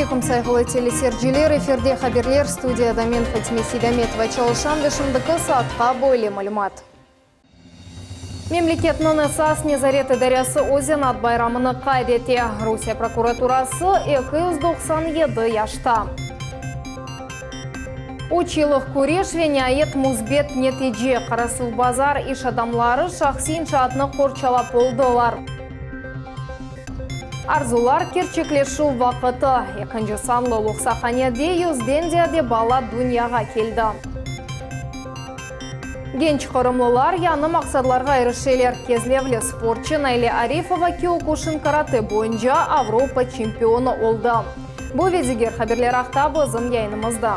aleyküm, sayğılı teleseyirciler! Efirde haberler, studiyada men, Fatime Seydametova, çalışam ve şimdiki saatqa böyle malümat. Memleketniñ esas nezaret idaresi öz zenaat bayramını qayd ete. Rusiye prokuraturası 297 yaşta. Üç yıllıq küreş ve niayet müsbet netice, Qarasuvbazar iş adamları şahsiy inşaatnı qorçalap oldılar. Arzular kerçekleşüv vaqıtı, ekinci sanlı loqsahanede yüzden ziyade bala dünyağa keldi. Genç qırımlılar yañı maqsadlarğa irişeler, kezlevli sportçı Nayle Arifova kiokushin karate boyunca Avropa çempionı oldı. Bu ve diger haberler aqta bizim yayınımızda.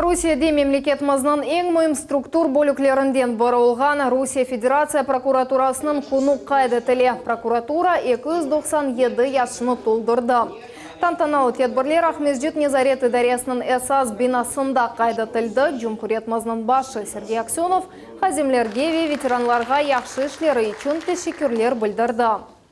Rusiyede memleketimizniñ eñ müim struktur bölüklerinden biri olğan Rusiye Federatsiya prokuraturasınıñ künü qayd etile. Prokuratura 297 yaşını toldurdı. Tantanalı tedbirler Aqmescit nezaret idaresiniñ esas binasında qayd etildi. Cumhuriyetimizniñ başı Sergey Aksönov hadimlerge ve veteranlarğa yahşı işleri içün teşekkürler bildirdi.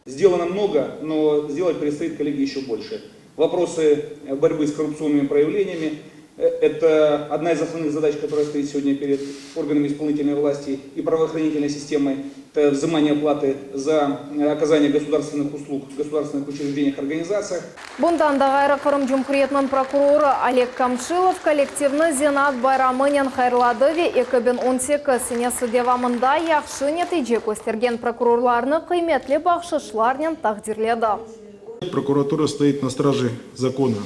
Сделано много, но сделать предстоит, коллеги, еще больше. Вопросы борьбы с коррупционными проявлениями – это одна из основных задач, которая стоит сегодня перед органами исполнительной власти и правоохранительной системой. Это взимание платы за оказание государственных услуг в государственных учреждениях, организациях. Bundan da ğayrı, Qırım Cumhuriyetiniñ prokurorı Oleg Kamşilov kollektivni zenaat bayramınen hayırladı ve 2018 senesi devamında yahşı netice köstergen prokurorlarnı qıymetli bahşışlarnen taqdirledi. Prokuratura stoit na straje zakona.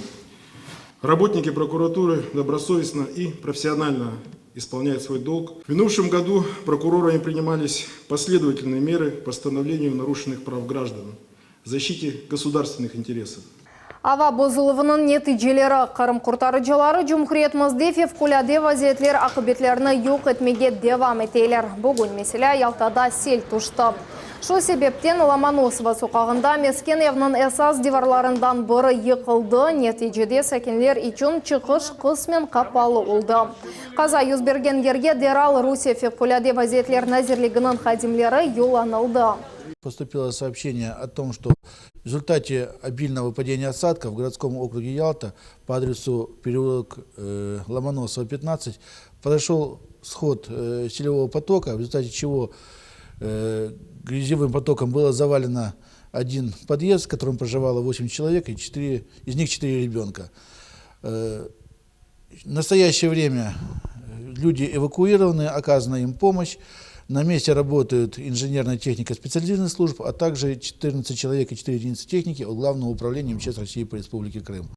Работники прокуратуры добросовестно и профессионально исполняют свой долг. В минувшем году прокурорами принимались последовательные меры по восстановлению нарушенных прав граждан, защите государственных интересов. Ava bozuluvınıñ neticeleri, Qırım qurtarıcıları cumhuriyetimizde fevqulâde vaziyetler aqibetlerini yoq etmege devam eteler. Bugün, meselâ, Yaltada sel tüşti. Şu sebepten Lomonosova soqağında mesken evniñ esas divarlarından biri yıqıldı, neticede sakinler içün çıqış qısmen qapalı oldı. Qaza yüz bergen yerge deral Rusiye Fevqulâde vaziyetler nazirliginiñ hadimleri yollanıldı. Поступило сообщение о том, что в результате обильного выпадения осадков в городском округе Ялта по адресу переулок Ломоносова, 15, произошел сход селевого потока, в результате чего грязевым потоком было завалено один подъезд, в котором проживало 8 человек, и 4, из них 4 ребенка. В настоящее время люди эвакуированы, оказана им помощь. На месте работают инженерная техника специализированных служб, а также 14 человек и 4 единицы техники от Главного управления МЧС России по Республике Крым.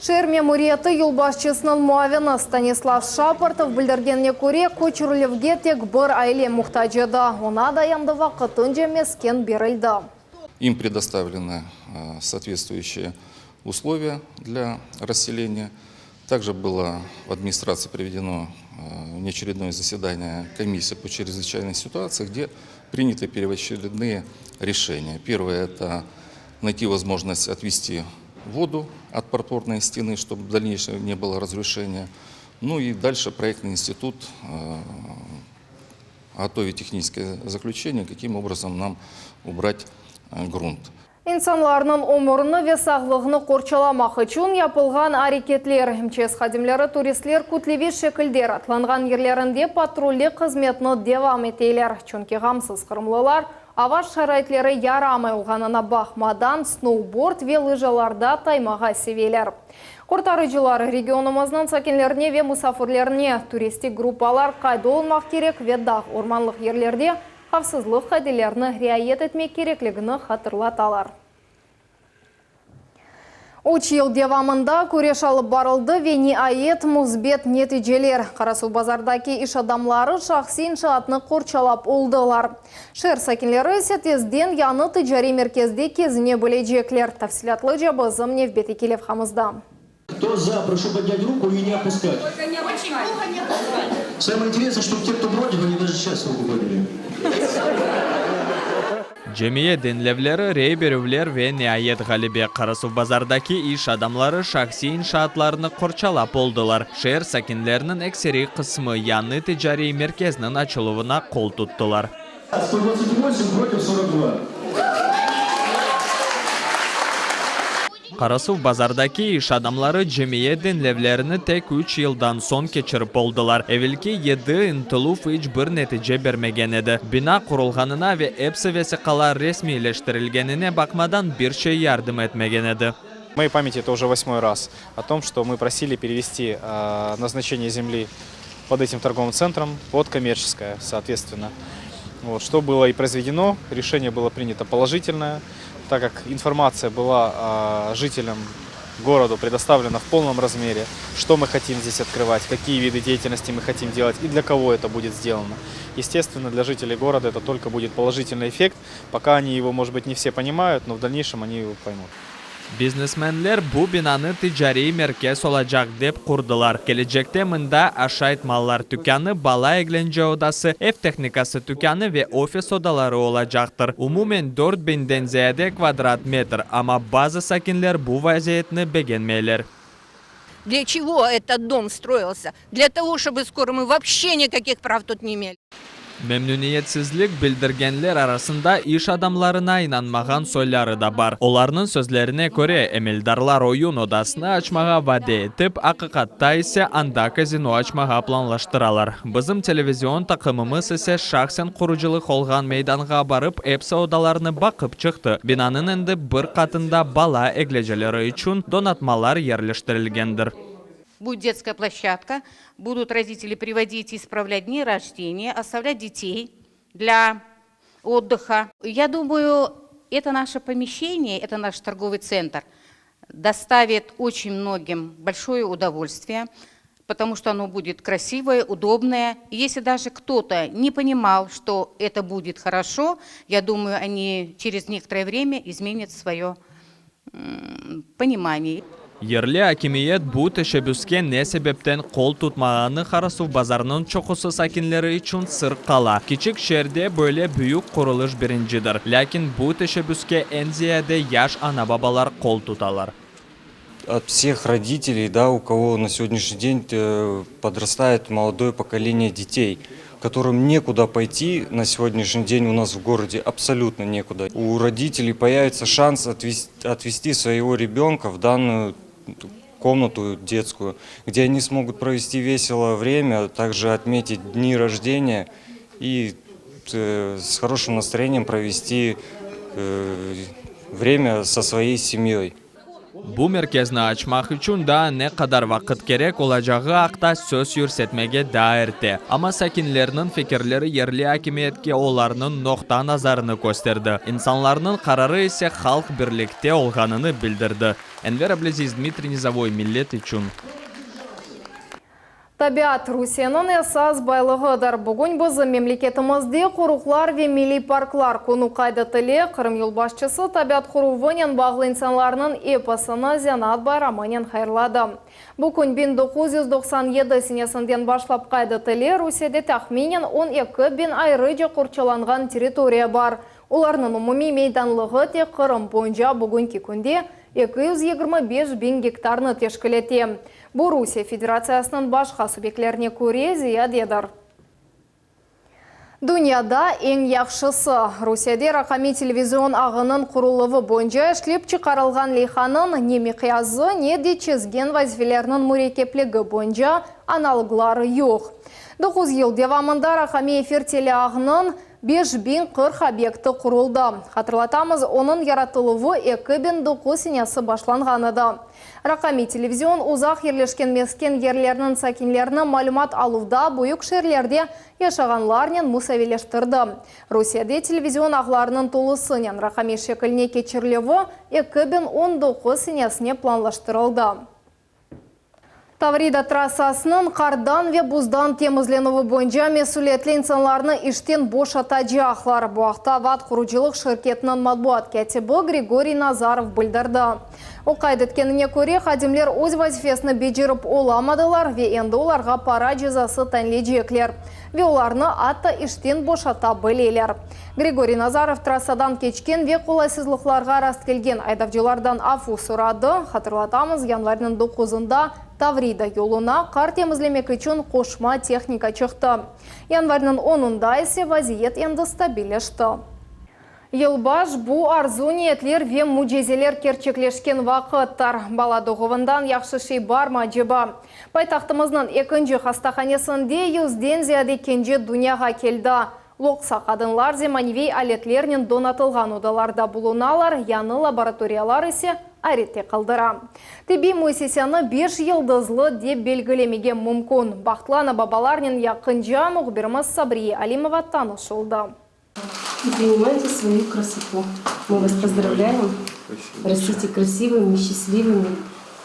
Şeer memuriyeti yolbaşçısınıñ muavini Stanislav Şaportov bildirgenine köre, köçürilüvge tek bir aile muhtac edi, oña da endi vaqtınca mesken berildi. Им предоставлены соответствующие условия для расселения. Также было в администрации проведено внеочередное заседание комиссии по чрезвычайной ситуации, где приняты первоочередные решения. Первое – это найти возможность отвести воду от подпорной стены, чтобы в дальнейшем не было разрушения. Ну и дальше проектный институт готовит техническое заключение, каким образом нам убрать грунт. İnsanlarnıñ ömürini ve sağlığını qorçalamaq içün yapılğan areketler, MÇS hadimleri turistler kütleviy şekilde raatlanğan yerlerinde patrullik hızmetni devam eteler. Çünki ğamsız qırımlılar ava şaraitleri yaramay olğanına baqmadan snoubord ve lıjalarda taymağa seveler. Qurtarıcılar regionımıznıñ sakinlerine ve musafirlerine turistik gruppalar qayda olmaq kerek ve dağ ormanlıq yerlerde havfsızlıq qaidelerini riayet etmek kerekligini hatırlatalar. Üç yıl devamında küreş alıp barıldı ve niayet müsbet neticeler. Qarasuvbazardaki iş adamları şahsiy inşaatnı qorçalap oldılar. Şeer sakinleri ise tezden yañı ticariy merkezde kezine bilecekler. Tafsilâtlıca bizim nevbetteki levhamızda. Кто за, прошу поднять руку и не опускать. Самое интересное, что те, кто против, они даже сейчас руку подняли. Cemiyet diñlevleri, rey berüvler ve niayet ğalebe. Qarasuvbazardaki iş adamları şahsiy inşaatlarını qorçalap oldılar. Şeer sakinleriniñ ekseriy qısmı yañı ticariy merkezniñ açıluvına qol tuttılar. 128 против 42. Qarasuvbazardaki iş adamları cemiyet diñlevlerini tek üç yıldan soñ keçirip oldılar. Evelki yedi ıntıluv iç bir netice bermegen edi. Bina qurulğanına ve epsi vesiqalar resmiyleştirilgenine baqmadan bir şey yardım etmegen edi. В моей памяти это уже восьмой раз о том, что мы просили перевести назначение земли под этим торговым центром под коммерческое, соответственно. Вот, что было и произведено, решение было принято положительное, так как информация была жителям городу предоставлена в полном размере, что мы хотим здесь открывать, какие виды деятельности мы хотим делать и для кого это будет сделано. Естественно, для жителей города это только будет положительный эффект, пока они его, может быть, не все понимают, но в дальнейшем они его поймут. Biznesmenler bu binanı ticariy merkez olacaq dep qurdılar. Kelecekte mında aşayt mallar tükânı, bala eglence odası, ev tehnikası tükânı ve ofis odaları olacaqtır. Umumen dört biñden ziyade kvadrat metr, amma bazı sakinler bu vaziyetni begenmeyler. Для чего этот дом строился? Для того, чтобы скоро мы вообще никаких прав тут не имели. Memnüniyetsizlik bildirgenler arasında iş adamlarına inanmağan soyları da bar. Olarnıñ sözlerine köre, emeldarlar oyun odasını açmağa vade etip, aqiqatta ise anda kazino açmağa planlaştıralar. Bizim televizion taqımımız ise şahsen qurucılıq olğan meydanğa barıp, epsi odalarnı baqıp çıqtı. Binanıñ endi bir qatında bala egleceleri içün donatmalar yerleştirilgendir. Будет детская площадка, будут родители приводить и справлять дни рождения, оставлять детей для отдыха. Я думаю, это наше помещение, это наш торговый центр доставит очень многим большое удовольствие, потому что оно будет красивое, удобное. И если даже кто-то не понимал, что это будет хорошо, я думаю, они через некоторое время изменят свое понимание. Yerli akimiyet bu teşebbüske ne sebepten qol tutmağanı Qarasuvbazarnıñ çoqusı sakinleri içün sır qala. Kiçik şeerde böyle büyük qurulış birincidir. Lâkin bu teşebbüske eñ ziyade yaş ana-babalar qol tutalar. От всех родителей, да, у кого на сегодняшний день подрастает молодое поколение детей, которым некуда пойти на сегодняшний день у нас в городе, абсолютно некуда. У родителей появится шанс отвести своего ребенка в данную комнату детскую, где они смогут провести весело время, также отметить дни рождения и с хорошим настроением провести время со своей семьей. Bu merkezni açmaq içün daa ne qadar vaqıt kerek olacağı aqta söz yürsetmege daa erte. Amma sakinlerniñ fikirleri yerli akimiyetke olarnıñ noqta nazarını kösterdi. İnsanlarnıñ qararı ise halq birlikte olğanını bildirdi. Enver Ablâziz, Dmitriy Nizovoy, Millet içün. Tabiat, Rusiyeniñ esas baylığıdır. Bugün bizim memleketimizde qoruqlar ve milliy parklar künü qayd etile. Qırım yolbaşçısı tabiat qoruvınen bağlı insanlarnıñ episini zenaat bayramınen hayırladı. Bu kün 1997 senesinden başlap qayd etile. Rusiyede tahminen 12 biñ ayrıca qorçalanğan territoriya bar. Olarnıñ umumiy meydanlığı tek Qırım boyunca bugünki künde 225 biñ gektarnı teşkil ete. Bu Rusiye Federatsiyasınıñ başqa subyektlerine köre ziyadedir. Dünyada eñ yahşısı. Rusiyede raqamiy televizion ağınıñ quruluvı boyunca işlep çıqarılğan leyhanıñ ne miqyası, ne de çezgen vazifeleriniñ mürekkepligi boyunca analogları yoq. 9 yıl devamında raqamiy efir teleağınıñ 5040 obyekti quruldı. Hatırlatamız, onıñ yaratıluvı 2009 senesi başlanğan edi. Raqamiy televizion uzaq yerleşken mesken yerlerniñ sakinlerini malümat aluvda büyük şeerlerde yaşağanlarnen musaviyleştirdi. Rusiyede televizion ağlarınıñ tolusınen raqamiy şekline keçirilüvi 2019 senesine planlaştırıldı. Tavrida trassasınıñ qardan ve buzdan temizlenüvi boyunca mesüliyetli insanlarnı işten boşatacaqlar. Bu aqta VAT qurucılıq şirketiniñ matbuat kâtibi Grigoriy Nazarov bildirdi. O qayd etkenine köre, hadimler öz vazifesini becerip olamadılar ve endi olarğa para cezası tayinleycekler. Ve olarnı atta işten boşata bileler. Grigoriy Nazarov trassadan keçken ve qolaysızlıqlarğa rastkelgen aydavcılardan afu soradı. Hatırlatamız, yanvarniñ 9-ında Tavrida yoluna qar temizlemek içün qoşma tehnika çıqtı. Yanvarniñ 10-ında ise vaziyet endi stabilleşti. Yılbaş, bu arzu-niyetler ve mücizeler kerçekleşken vaqıttır. Bala doğuvından yahşı şey barmı aceba? Paytahtımıznıñ ekinci hastahanesinde yüzden ziyade kence dünyağa keldi. Loqsa qadınlar zemaneviy aletlernen donatılğan odalarda bulunalar, yañı laboratoriyalar ise ayrette qaldıra. Tibbiy müessiseni beş yıldızlı dep belgilemege mümkün. Bahtlı ana-babalarnen yaqınca mühbirimiz Sabriye Alimova tanış oldı. Принимайте свою красоту. Мы вас поздравляем. Растите красивыми, счастливыми,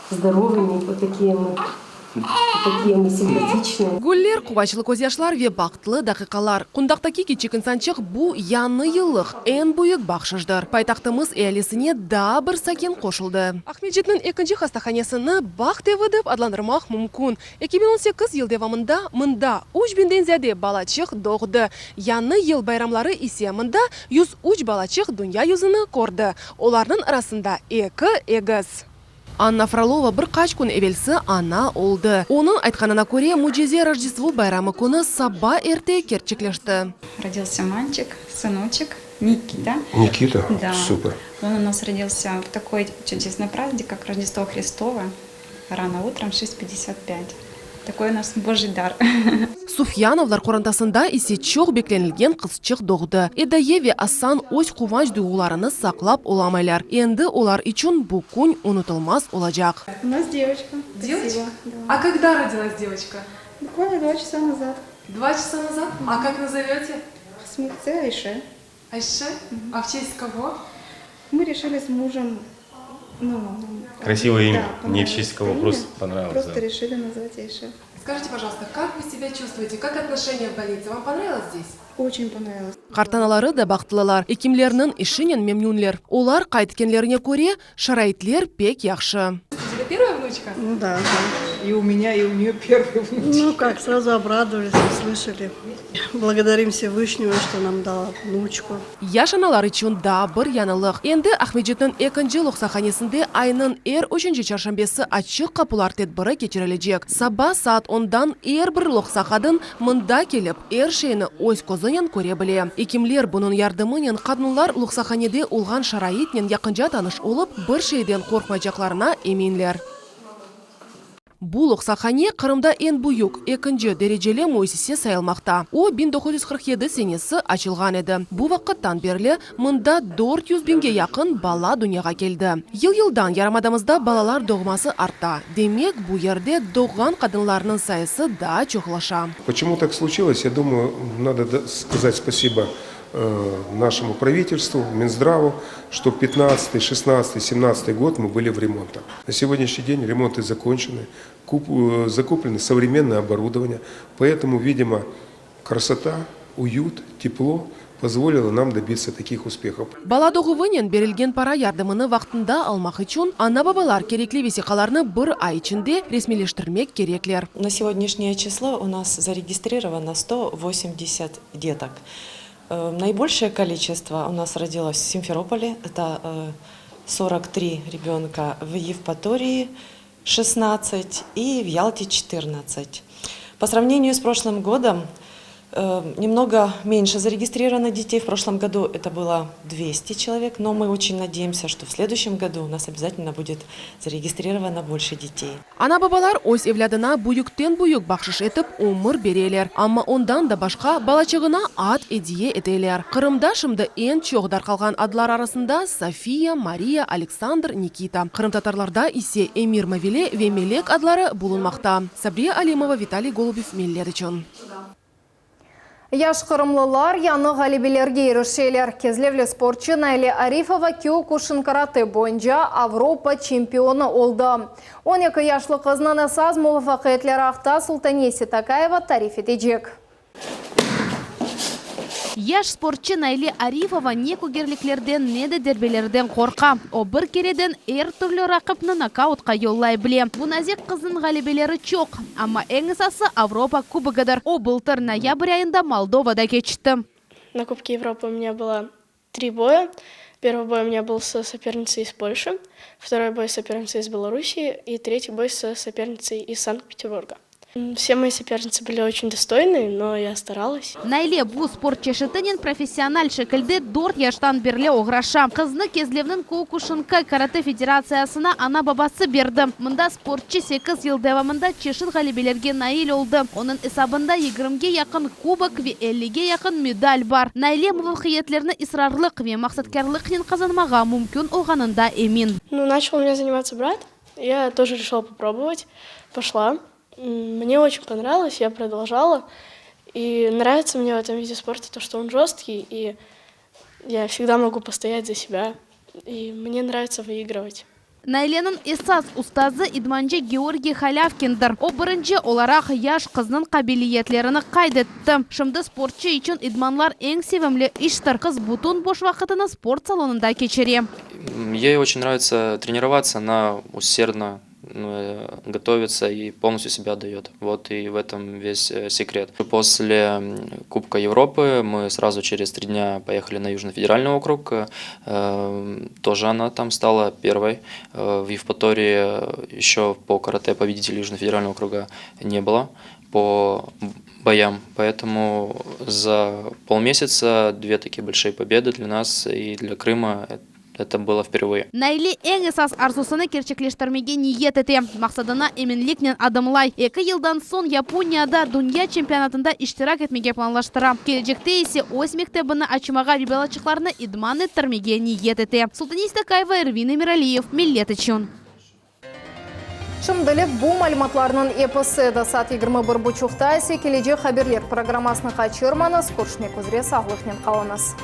здоровыми. Вот такие мы, такие мы симпатичные. Güller, quvançlı közyaşlar ve bahtlı daqiqalar. Qundaqtaki kiçik insançıq bu yañı yıllıq eñ büyük bahşıştır. Paytahtımız ealisine daa bir sakin qoşuldı. Aqmescitniñ ekinci hastahanesini Baht evi dep adlandırmaq mümkün. 2018 yıl devamında mında üç biñden ziyade balaçıq doğdı. Yañı yıl bayramları ise mında 103 balaçıq dünya yüzüni kördi, olarnıñ arasında eki egiz. Anna Frolova bir qaç kün evelsi ana oldı. Onıñ aytqanına köre, mücize Rojdestvo bayramı künü saba erte kerçekleşti. Родился мальчик, сыночек, Никита. Никита? Да. Супер. Он у нас родился в такой чудесный праздник, как Рождество Христово, рано утром, 6:55. Такой у нас Божий дар. Sufyanovlar qorantasında ise çoq beklenilgen qızçıq doğdı. Edaye ve Asan öz quvanç duyğularını saqlap olamaylar. Endi olar içün bu kün unutılmaz olacaq. У нас девочка. Девочка? Да. А когда родилась девочка? Буквально 2 часа назад. 2 часа назад? А как назовете? Смеется Айше. Айше? А в честь кого? Мы решили с мужем, ну, Красивое имя. Да, Не в честь кого, понравилось просто имя. понравилось. Просто да. решили назвать Айше. Скажите, пожалуйста, как вы себя чувствуете? Как отношения в больнице? Вам понравилось здесь? Очень понравилось. Qartanaları da bahtlılar. Ekimlerniñ işinen memnünler. Olar qayd etkenlerine köre, şaraitler pek yahşı. Тебе первая внучка? Ну да, да. И у меня, и у нее первый внучка. Ну как, сразу обрадовались, услышали. Благодарим Всевышнего, что нам дала внучку. Yaş analar içün daa bir yañılıq. Endi Aqmescitniñ ekinci loqsahanesinde aynıñ er üçünci çarşambesi açıq qapular tedbiri keçirilecek. Saba saat ondan er bir loqsa qadın mında kelip, er şeyni öz közünen köre bile. Ekimler bunıñ yardımınen qadınlar loqsahanede olğan şaraitnen yaqınca tanış olıp, bir şeyden qorqmaycaqlarına eminler. Bu loqsahane Qırımda eñ büyük, ekinci dereceli müessise sayılmaqta. O, 1947 senesi açılğan edi. Bu vaqıttan berli mında 400 biñge yaqın bala dünyağa keldi. Yıl-yıldan yarımadamızda balalar doğması arta. Demek, bu yerde doğğan qadınlarnıñ sayısı daa çoqlaşa. Почему так случилось, я думаю, надо да- сказать спасибо э, нашему правительству, Минздраву, что 15, 16, 17 год мы были в ремонтах. На сегодняшний день ремонты закончены, куп- э, закуплено современное оборудование, поэтому, видимо, красота, уют, тепло позволило нам добиться таких успехов. Bala doğuvınen berilgen para yardımını vaqtında almaq içün ana-babalar kerekli vesiqalarnı bir ay içinde resmiyleştirmek kerekler. На сегодняшнее число у нас зарегистрировано 180 деток. Э, Наибольшее количество у нас родилось в Симферополе, это э, 43 ребенка, в Евпатории 16 и в Ялте 14. По сравнению с прошлым годом э, немного меньше зарегистрировано детей. В прошлом году это было 200 человек, но мы очень надеемся, что в следующем году у нас обязательно будет зарегистрировано больше детей. Ana-babalar öz evlâdına büyükten büyük bahşış etip ömür bereler. Amma ondan da başqa balaçığına ad ediye eteler. Qırımda şimdi eñ çoq darqalğan adlar arasında София, Мария, Александр, Никита. Qırımtatarlarda ise Emir Mavile ve Melek adları bulunmaqta. Sabriye Alimova, Виталий Голубев, Millet içün. Yaş qırımlılar yañı ğalebelerge irişeler. Kezlevli sportçı Nayle Arifova Kyokushin karate boyunca Avropa çempionı oldı. 12 yaşlı qıznıñ esas muvafaqiyetleri aqta Sultaniye Setakayeva tarif etecek. Yaş sportçı Nayle Arifova ne kögerliklerden, ne de darbelerden qorqa. O bir kereden er türlü raqipni nokautqa yollay bile. Bu nazik qıznıñ ğalebeleri çoq. Amma eñ esası Avropa Kubogidir. O bıltır noyabr ayında Moldovada keçti. На Кубке Европы у меня было три боя. Первый бой у меня был с соперницей из Польши, второй бой с соперницей из Белоруссии и третий бой с соперницей из Санкт-Петербурга. Все мои соперницы были очень достойные, но я старалась. Naile bu sport çeşitinen professional şekilde dört yaştan berli oğraşa. Qıznı Kezlevniñ Kyokushinkai karate federatsiyasına ana-babası berdi. Mında sportçı sekiz yıl devamında çeşit ğalebelerge nail oldı. Onıñ esabında yigirmige yaqın kubok ve ellige yaqın medal bar. Naile muvafaqiyetlerni israrlıq ve maqsatkârlıqnen qazanmağa mümkün olğanında emin. Ну, начал у меня заниматься брат. Я тоже решила попробовать. Пошла. Мне очень понравилось, я продолжала. И нравится мне в этом виде спорта то, что он жесткий, и я всегда могу постоять за себя. И мне нравится выигрывать. Naileniñ esas ustazı idmancı Georgiy Halâvkindir. O, birinci olaraq yaş qıznıñ qabiliyetlerini qayd etti. Şimdi sportçı içün idmanlar eñ sevimli iştir. Qız bütün boş vaqıtını sport salonında keçire. Ей очень нравится тренироваться, она усердно готовится и полностью себя отдает. Вот и в этом весь секрет. После Кубка Европы мы сразу через три дня поехали на Южный федеральный округ. Тоже она там стала первой. В Евпатории еще по карате победителей Южного федерального округа не было по боям. Поэтому за полмесяца две такие большие победы для нас и для Крыма это было впервые. Naile eñ esas arzusını kerçekleştirmege niyet ete. Maqsadına eminliknen adımlay. Eki yıldan soñ Yaponiyada dünya çempionatında iştirak etmege planlaştıra. Kelecekte ise öz mektebini açmağa ve balaçıqlarnı idman ettirmege niyet ete. Sultaniye Stakayeva, Ervin Emiraliyev, Millet içün. Şimdilik bu malümatlarnıñ episi edi. Saat 21 buçuqta ise kelecek haberler programmasını qaçırmañız. Körüşmek üzre, sağlıqnen qalıñız.